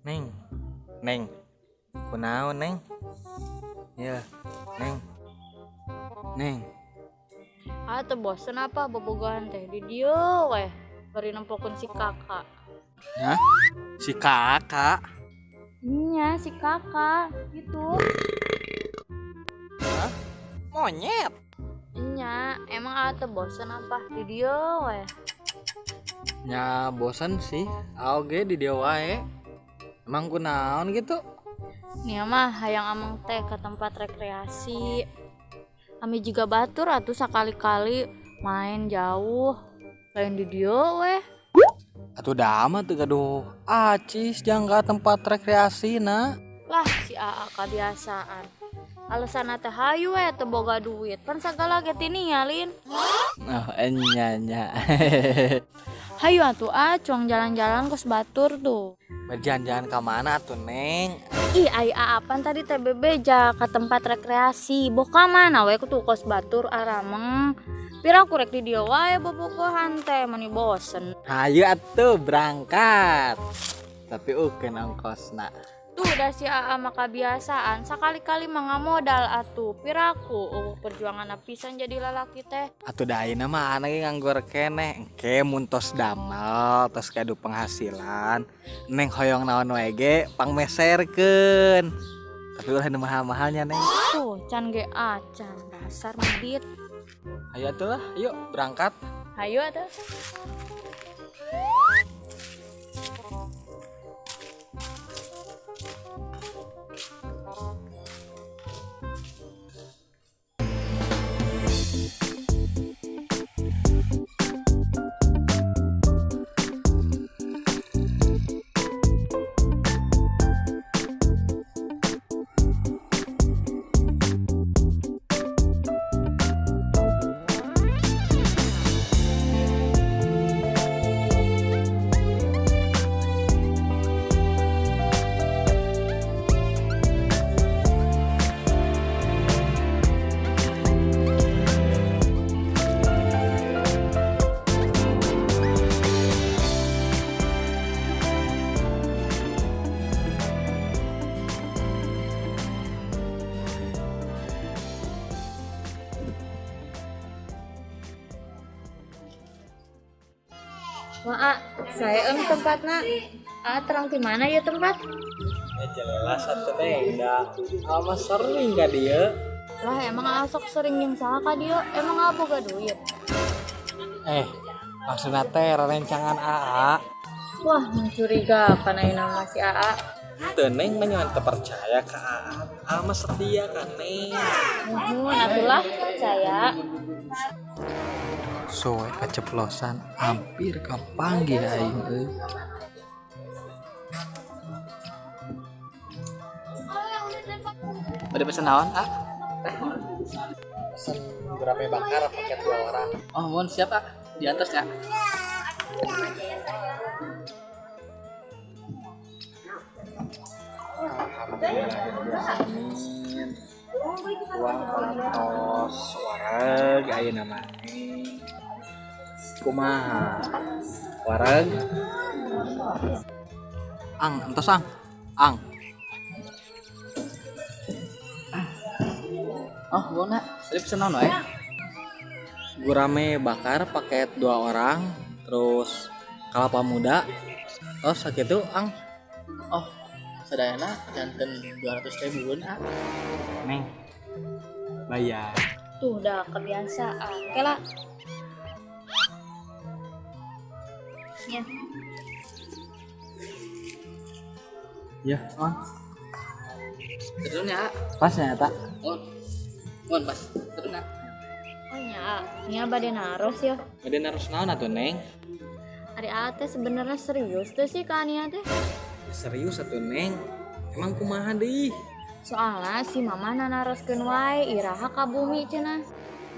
Neng, Neng, kunaon Neng? Ya, Neng, Neng. Ah, teu bosen apa bobogohan teh di dieu weh, bari nempokeun si kakak. Hah? Si kakak? Nya, si kakak gitu. Hah? Monyet? Nya, emang ah teu bosen apa di dieu weh? Nya bosen sih, oge di dieu wae. Emang kunaon gitu? Nia mah hayang ameng teh ke tempat rekreasi. Ami juga batur atuh sakali-kali main jauh. Lain di dieu weh. Atuh da mah teu gaduh acis jang ka tempat rekreasi na. Lah si AA kebiasaan. Alasan teh hayu we teu boga duit. Pan sagala ge tinia lin. Oh, enya nya. Hayu atuh ah cuang jalan-jalan kos batur tuh. Berjalan-jalan ke mana tuh Neng? Ih, ai apaan tadi TBB ja ke tempat rekreasi. Boh ka mana we tuh kos batur arameng. Pira aku rek di dieu wae bobogohan teh mani bosen. Hayu atuh berangkat. Tapi ukeun ongkosna. Tuh dah si AA mah kebiasaan sakali-kali mah ngamodal atuh. Piraku eueuh perjuangan pisan jadi lalaki teh. Atuh da ayeuna mah ana ge nganggur keneh. Engke mun tos damel, tos gaduh penghasilan, Neng hoyong naon wae ge pangmeserkeun. Tapi ulah nu mahal-mahalnya Neng. Tuh can ge acan dasar medit. Hayu atuh lah, yuk berangkat. Hayu atuh. Wah, saya em tempatna. Ah, terang di mana ya tempat? Ya jelas atuh Neng, da ama sering ka dieu. Lah emang asok sering jeung saha ka dieu? Emang aa boga duit? Maksudna teh rerencangan AA. Wah, mencurigakan ayeuna mah si AA. Teu Neng mah nyaman teu percaya ka AA. AA mah setia ka Neng. Nuhun atulah percaya. Soe keceplosan hampir kapanggih aing euy. Bade pesen naon, ah? Pesen gurame bakar paket 2 orang. Oh, mohon siap, ah. Diantos ya. Alhamdulillah. Uang parantos wareg ayeuna mah. Kumaha? Wareg? Ang, entos ang. Ang. Oh, bona. Tadi pesen naon wae? Gurame bakar paket 2 orang, terus kelapa muda. Terus sakitu, Ang. Oh, sadayana janten 200 ribuan, ah. Neng. Bayar. Tuh udah kebiasaan. Kela. Ya. Ya, on. Terus ya. Pas ya, tak? On. On pas. Terus ya. Oh nya, nya bade naros ya. Bade naros naon atuh, Neng? Ari A teh sebenarnya serius teh sih ka Nia teh. Ya, serius atuh, Neng. Emang kumaha deui? Soalna si mama nanaroskeun wae iraha ka bumi cenah.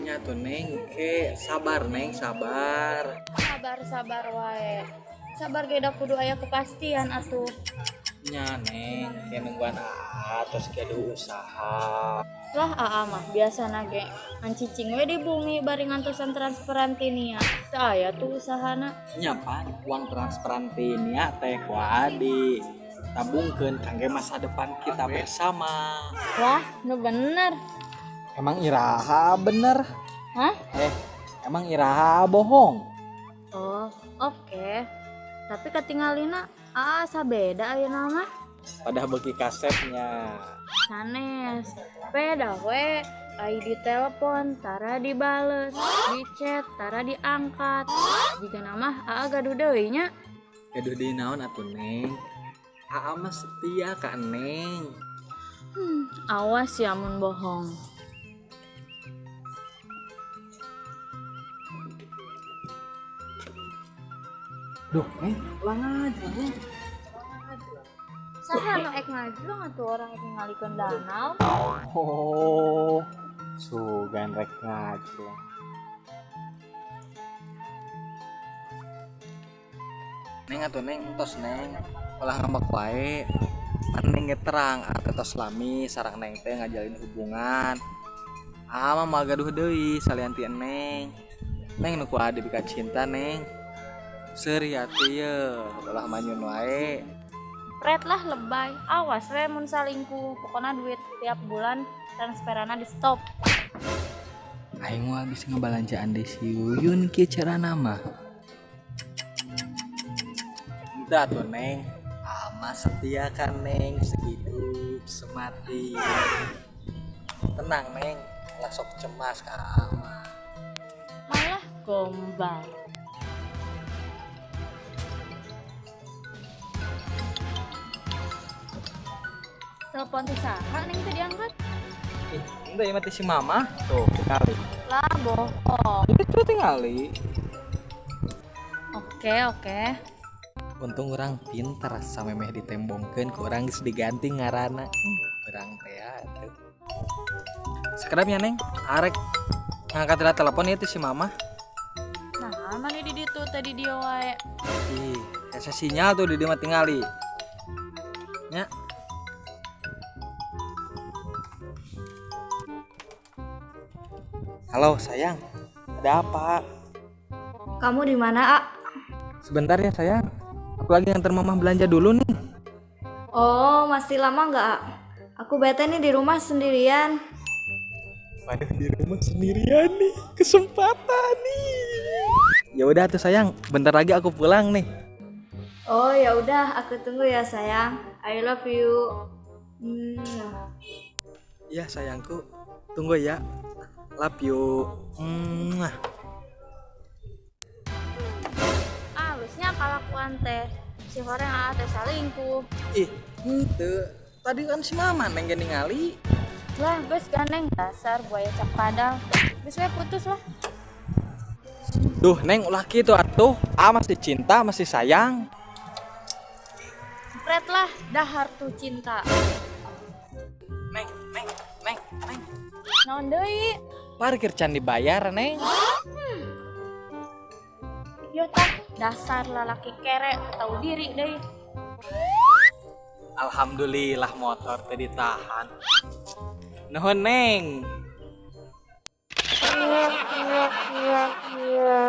Nya tuh Neng, ke sabar Neng, sabar. Sabar-sabar wae. Sabar ge da kudu aya kepastian atuh. Nya Neng, ke nungguan AA terus gaduh usaha. Lah AA mah biasana ge ngan cicing we di bumi bari ngantosan transferan ti Nia. Teu aya tuh usahana. Nya pan uang transferan ti Nia teh ku adi. Tabungkeun kangge masa depan kita bersama. Wah, nu bener. Emang iraha bener? Hah? Emang iraha bohong? Oh, oke. Tapi katingalina aa asa beda ayeuna mah. Pada beuki kasepnya. Sanes. Beda we. Ai di telepon, tara dibales, di chat, tara diangkat. Jigana mah aa gaduh deui nya. Gaduh deui naon atuh, Neng? Aa mah setia ka Neng. Awas ya mun bohong. Duh, Neng, ulang aja, Neng. Saha nu ek ngajlong atuh orang ek ningalikeun danau. Oh, sugan rek ngajlong. Neng atuh Neng, entos Neng. Ulah ngambek wae. Pan Neng ge terang atuh tos lami sareng Neng teh ngajalin hubungan. Aa mah moal gaduh deui salian ti Neng. Neng nu ku aa dibika cinta Neng. Seuri atuh ye, ulah manyun wae. Pret lah lebay, awas we mun salingkuh. Pokona duit tiap bulan transferana di stop. Aing mah bisa ngebalanjaan di si Yuyun kieu carana mah. Udah tuh Neng, ama setia kan Neng, sehidup semati. Tenang Neng, lah sok cemas ka ama. Malah gombal. Telepon ti saha Neng teh diangkat? Ih, enggak ya mati si mama. Tuh, tingali. Lah bohong. Itu tingali. Oke, oke. Untung orang pinter sampe meh ditembongkeun ku urang geus diganti ngaranna. Urang teh atuh. Sekedap ya Neng, arek ngangkat heula telepon ieu teh si mama. Nah, mana di ditu tadi dia wae. Ih, asa sinyal tuh di dieu mah tingali. Nya. Halo sayang, ada apa? Kamu di mana, A? Sebentar ya sayang, aku lagi nganter mama belanja dulu nih. Oh, masih lama nggak, A? Aku bete nih di rumah sendirian. Waduh, di rumah sendirian nih, kesempatan nih. Ya udah tuh sayang, bentar lagi aku pulang nih. Oh ya udah, aku tunggu ya sayang. I love you. Ya sayangku, tunggu ya. Love you. Mwah. Halusnya kalakuan teh si horeng aa teh salingkuh. Ih, henteu. Tadi kan si mama Neng ge ningali. Lah, geus gandeng dasar buaya cak padang. Geus we putus lah. Duh, Neng ulah kitu atuh. Aa masih cinta, masih sayang. Pret lah, dahar tuh cinta. Neng, Neng, Neng, Neng. Naon deui? Parkir can dibayar, Neng. Yo tah, dasar lalaki kere tahu diri deui. Alhamdulillah motor teh ditahan. Nuhun, Neng. Yo, iya.